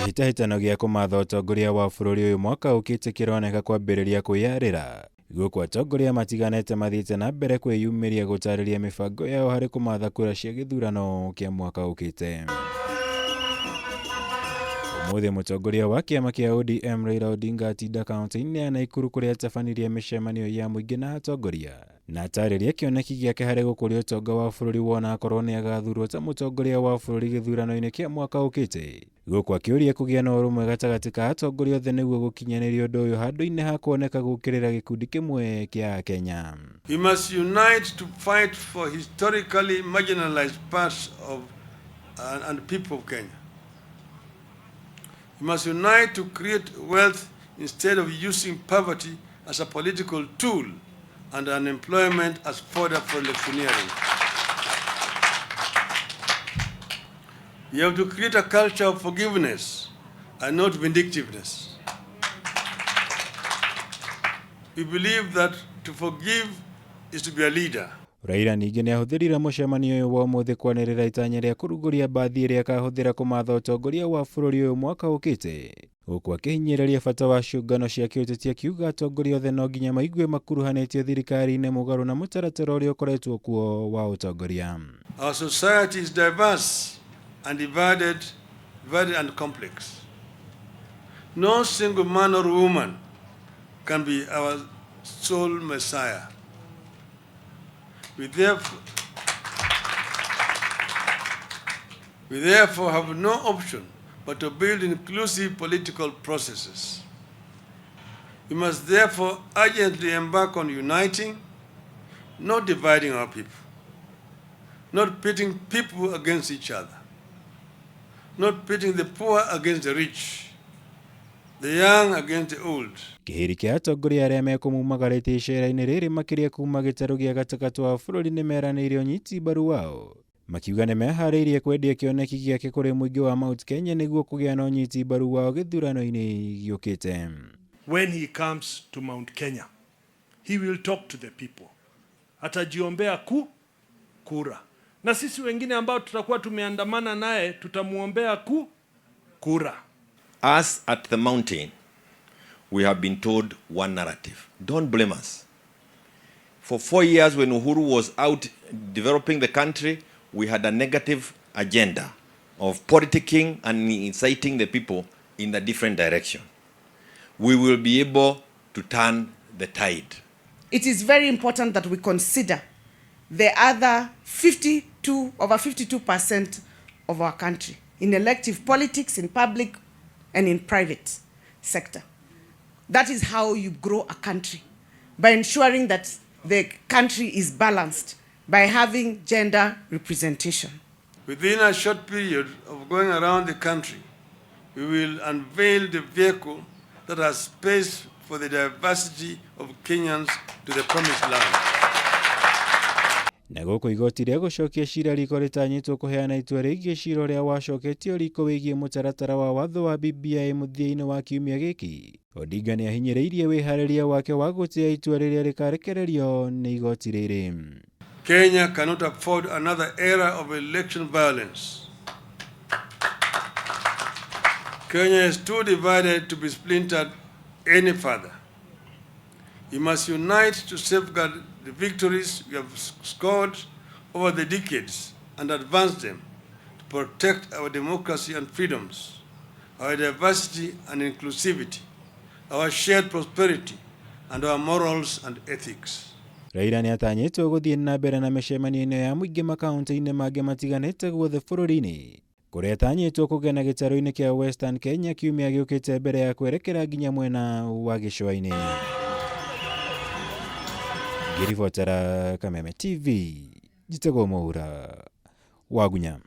Kĩhĩtahĩtano gĩa kũmatha ũtongoria wa bũrũri ũyũ mwaka ũkĩte kĩroneka kwambĩrĩria kwĩyarĩra gũkũ atongoria matiganĩte mathiĩte na mbere kwĩyumĩria gũtarĩria mĩbango yao harĩ kũmatha kura cia gĩthurano kĩa mwaka ũkĩte. Ũmũthĩ mũtongoria wa kĩama kĩa ODM Raila Odinga atinda kaunti-inĩ ya Naikuru kũrĩa atabanirie mĩcemanio ya mũingĩ na atongoria na atarĩrie kĩoneki gĩake harĩ gũkũria ũtonga wa bũrũri wona akorwo nĩ agathurwo ta mũtongoria wa bũrũri gĩthurano-inĩ kĩa mwaka ũkĩte. Gũkũ akĩũria kũgĩa na ũrũmwe gatagatĩ ka atongoria othe nĩguo gũkinyanĩria ũndũ ũyũ handũ-inĩ ha kuoneka gũũkĩrĩra gĩkundi kĩmwe kĩa Akenya. We must unite to fight for historically marginalized parts of and people of Kenya. We must unite to create wealth instead of using poverty as a political tool and unemployment as fodder for electioneering. We have to create a culture of forgiveness and not vindictiveness. We believe that to forgive is to be a leader. Raila ningĩ nĩ ahũthĩrire mũcemanio ũyũ wa ũmũthĩ kwanĩrĩra itanya rĩa kũrugũria mbathi ĩrĩa akahũthĩra kũmatha ũtongoria wa bũrũri ũyũ mwaka ũkĩte gũkũ akĩhinyĩrĩria bata wa ciũngano cia kĩũteti akiuga atongoria othe no nginya maigue makuruhanĩtio thirikari-inĩ mũgarũ na mũtaratara ũrĩa ũkoretwo kuo wa ũtongoria. Our society is diverse and divided, divided and complex. No single man or woman can be our sole messiah. We therefore, we therefore have no option but to build inclusive political processes. We must therefore urgently embark on uniting, not dividing our people, not pitting people against each other, not pitting the poor against the rich, the young against the old. Kĩhĩri kĩa atongoria arĩa mekũmumagarĩtie icera-inĩ rĩrĩ makĩria kuma gĩtarũ gĩa gatagatĩ wa bũrũri nĩ meranĩire ũnyiti mbaru wao makiuga nĩ meharĩirie kwendia kĩoneki gĩake kũrĩ mũingĩ wa Mount Kenya nĩguo kũgĩa na ũnyiti mbaru wao gĩthurano-inĩ gĩũkĩte. When he comes to Mount Kenya, he will talk to the people. Atajiombea kura, na sisi wengine ambao tutakuwa tumeandamana naye tutamuombea kura. Us at the mountain, we have been told one narrative. Don't blame us. For 4 years, when Uhuru was out developing the country, we had a negative agenda of politicking and inciting the people in a different direction. We will be able to turn the tide. It is very important that we consider the other 52, over 52% of our country in elective politics, in public and in private sector. That is how you grow a country, by ensuring that the country is balanced, by having gender representation. Within a short period of going around the country, we will unveil the vehicle that has space for the diversity of Kenyans to the promised land. Na gũkũ igoti rĩa gũcokia cira riko rĩtanyĩtwo kũheana itua rĩgiĩ cira ũrĩa wacoketio riko wĩgiĩ mũtaratara wa watho wa BBI mũthia-inĩ wa kiumia gĩkĩ. Odinga nĩ ahinyĩrĩirie wĩharĩria wake wa gũtĩa itua rĩrĩa rĩkarekererio nĩ igoti rĩrĩ. Kenya cannot afford another era of election violence. Kenya is too divided to be splintered any further. We must unite to safeguard the victories we have scored over the decades and advance them to protect our democracy and freedoms, our diversity and inclusivity, our shared prosperity, and our morals and ethics. Raila nĩ atanyĩtwo gũthiĩ na mbere na mĩcemanio ĩno ya mũingĩ makaunti-inĩ mangĩ matiganĩte guothe bũrũri-inĩ kũrĩa atanyĩtwo kũgĩa na gĩtarũ-inĩ kĩa Western Kenya kiumia gĩũkĩte mbere ya kwerekera nginya mwena wa gĩcũa-inĩ. Ngĩribotera Kameme TV, njĩtagwo Mwaura Wagunya.